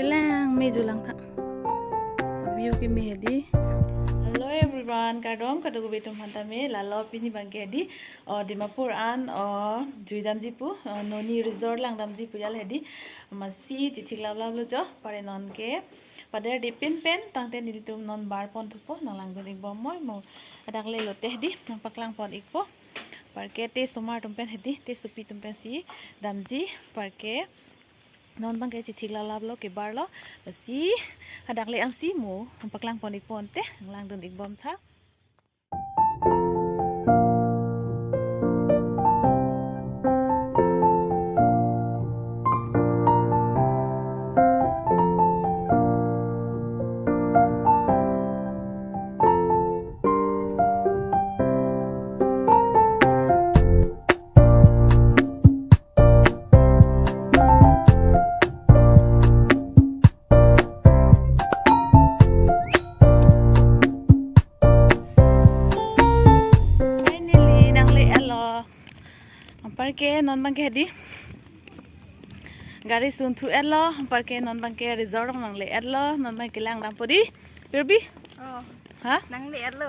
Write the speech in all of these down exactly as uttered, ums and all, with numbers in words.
Kelang me julang tha. View keme hedi. Hello everyone, kardom kadokave atum aphan tame. Lalo pini abangke hedi, o, Dimapur an, o, jui damji pu, o, Noni Resort lang damji pu jal hedi. Masi chithik laplaplo jo, pare nonke pader dipin pen tangte nelitum non bar pon thupo, nang langdun ikbom moi mo. Adakle lote hedi, nang paklang pon ikpo. Parke te osomar atum pen hedi, te sopi atum pensi damji, parke non abangke chithik laplaplo, kebarlo, lasi adakle ansi mo, nang paklang pon ikpo ante, nang langdun ikbom tha. Finally, nangle-etlo. Anparke non abangke hedi, gari sunthu-etlo. Anparke non abangke resort nangle-etlo. Non abangke kelang dampo di, Pirbi? Oh. Ha? Nangle-etlo.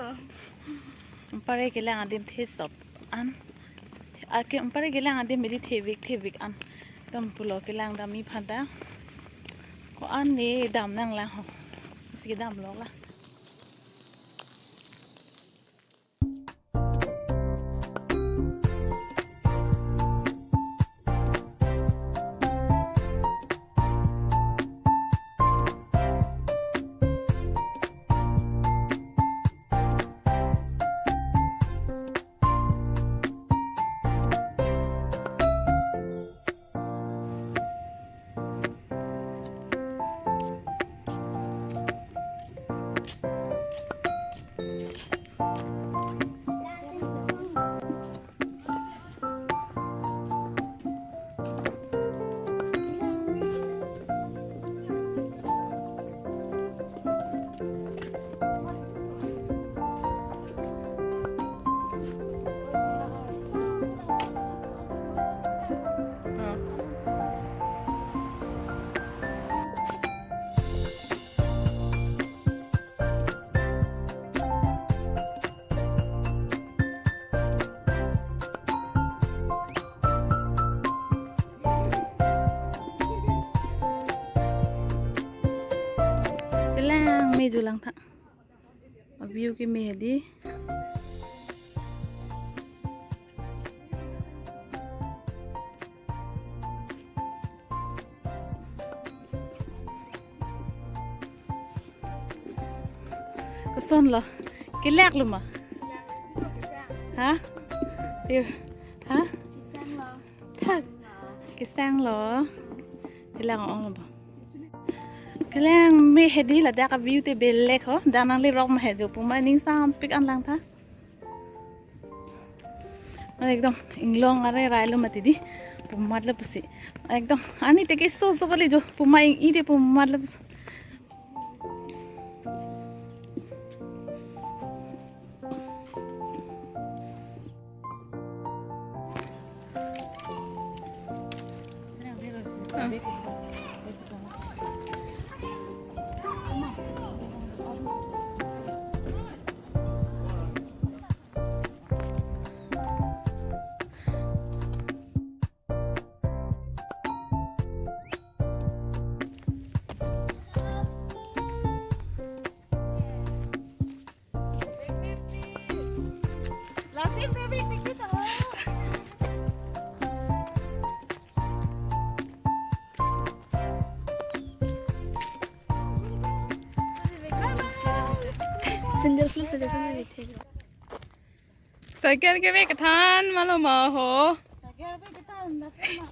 Anparke kelang adim thesop an. Ake anparke kelang adim mili thevik thevik an. Dam pulo kelang damji aphan ta. Ko-an ne dam nanglang ho. Si damlok la. Kelang me julang tha. View keme hedi. Kosonlo? Kelaklo ma? Ha? Pir-, ha? Thak. Kesanglo. Kelang ong lo. Kelang me hedi, ladak a-view te belek ho. Dak nanglerok ma he jo, puma iningsampik an lang tha. Ekdom inglong are railo mati di. Pumat lo pusi. Ekdom arni te keso so kali jo. Puma ing-i de pumat lo pusi. Sandal flip saja kan. Cycle kevek kethan ma lo ma ho. Cycle kevek kethan ma lo ma.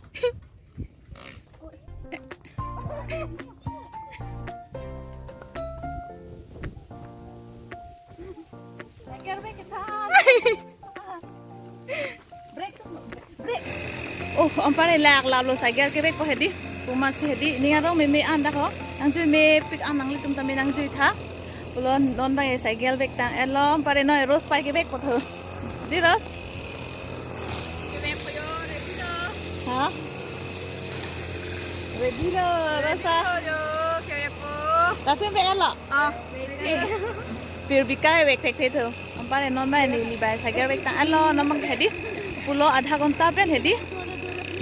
Cycle kevek kethan. Brake, brake. Oh, anparke lak lalo cycle kevek po hedi. Pumat si hedi. Ning arong meme an dak ho. Nangjui mepik an nanglitum tame nangjui tha. Pulo non abang cycle vek tang-etlo, anparke noi Rose pai kevek po tho. Di Rose? Kevek po yo, ready lo. Ha? Ready lo, Rose a. Ready lo yo. Lasim pe elo. Ah, pir bikai vek thekthe tho. Anpar non abang neli bai cycle vek tang elo, non abang hedi. Pulo adha ghonta pen hedi.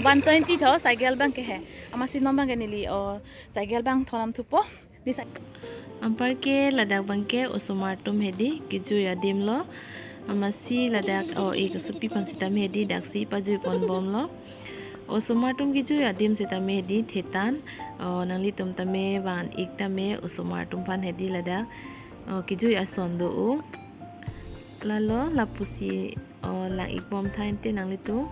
One twenty tho cycle abang ke he. Amatsi non abang ke neli o cycle abang thonam thupo. Ni sa- Anpar ke ladak abang ke osomar atum hedi kejui adim lo. Amatsi ladak o-ik asopi aphan sitame hedi daksi pajui ponbomlo. Osomar atum kejui adim sitame hedi thetan. O nanglitum tame van-ik tame osomar atum aphan hedi ladak o kejui ason do o. Lalo lapusi o lang-ik bom tha ante nanglitum.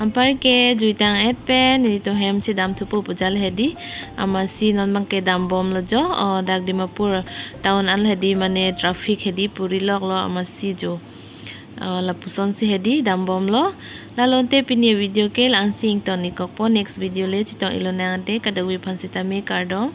Anpar ke jui tang-et pen nelitum hem chedam thupo pu jal hedi. Amatsi non abang ke dambomlo jo. O dak Dimapur town an hedi mane traffic hedi puri loklo amatsi jo. O lapuson si hedi dambomlo. Lalo ante pini video ke la-ansi ington-ik kokpo, next video le chetong-ik lonang ante kadokave aphan sitame kardom.